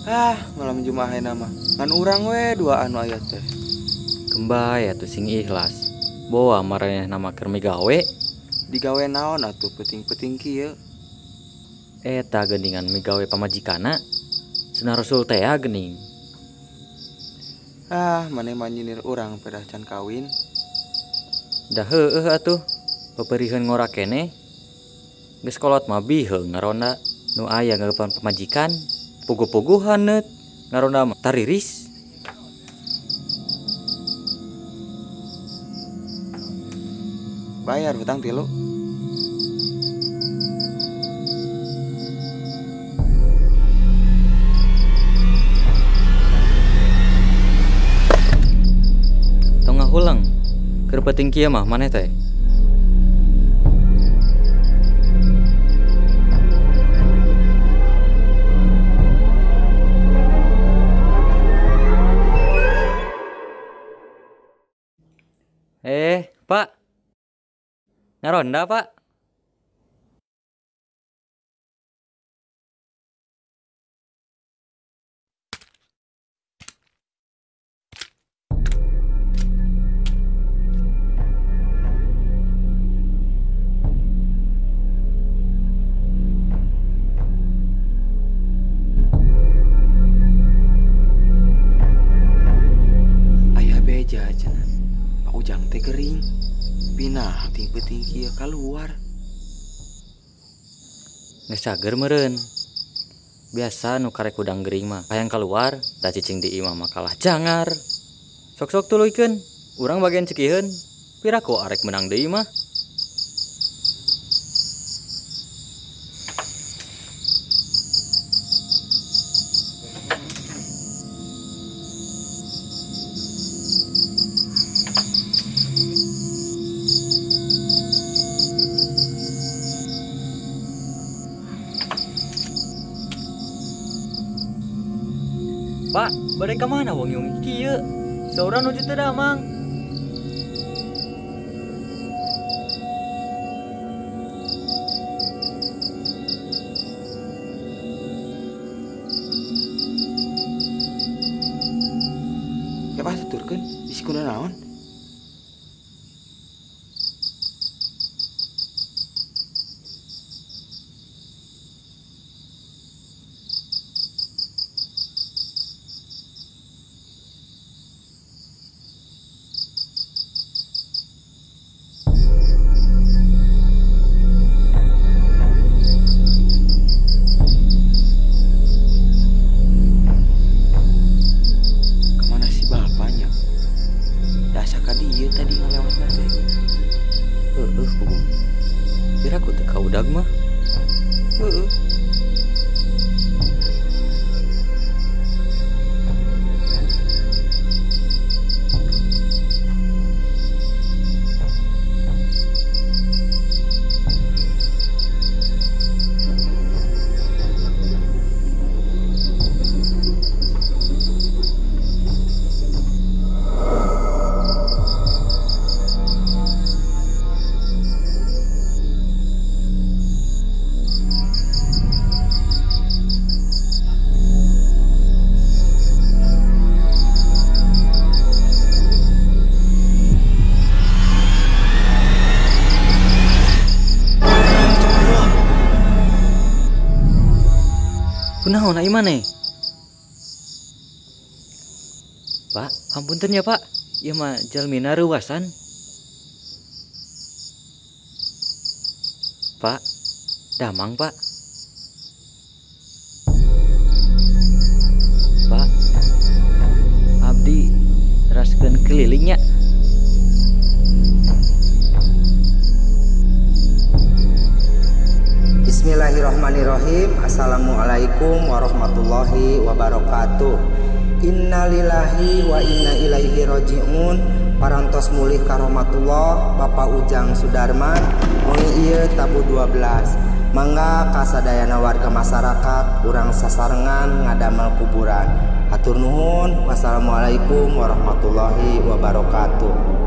Ah, malam Jumaah ayeuna mah. Ngan urang we dua anu aya teh. Kembay atuh sing ikhlas. Boa maranehna mah keur migawe. Digawe naon atuh peuting-peuting kieu. Eta geuningan migawe pamajikana. Sunah Rasul teh geuning. Ah, maneh mah nyindir urang pedah can kawin. Dah heueuh atuh. Peperiheun ngora keneh. Geus kolot mah biheung ngaronda. Nu aya ngeupan pamajikan, puguh-puguhan neut. Ngaronda mah tariris. Bayar hutang tilu. Tong ngahuleng. Keur peuting kieu mah maneh teh. Pak. Ngaronda, Pak. Aya beja cenah. Pak Ujang teh gering. Pinah peuting-peuting kieu kaluar. Geus cager meureun. Biasa nu karek hudang gering mah hayang kaluar, da cicing di imah mah kalah jangar. Sok-sok tuluykeun, urang bagian cekiheun. Piraku arek menang deui mah. Pak, bade ka mana wengi-wengi kieu? Saurang nuju teu damang. Ya pas tuturkeun, bisi kuna naon? Tadi ngalewat teh. Heueuh puguh. Piraku teu kaudag mah. Heueuh. Kunaon ai maneh? Pak, hampunten ya Pak. Ieu mah jalmina reuwasan. Pak, damang Pak. Pak, abdi raskeun kelilingnya. Bismillahirrahmanirrahim. Assalamualaikum warahmatullahi wabarakatuh. Innalillahi wa inna ilaihi roji'un. Parantos mulih karomatullah Bapak Ujang Sudarman wengi ieu tabuh 12. Mangga kasadayana warga masyarakat urang sasarengan ngadamel kuburan. Hatur nuhun. Wassalamualaikum warahmatullahi wabarakatuh.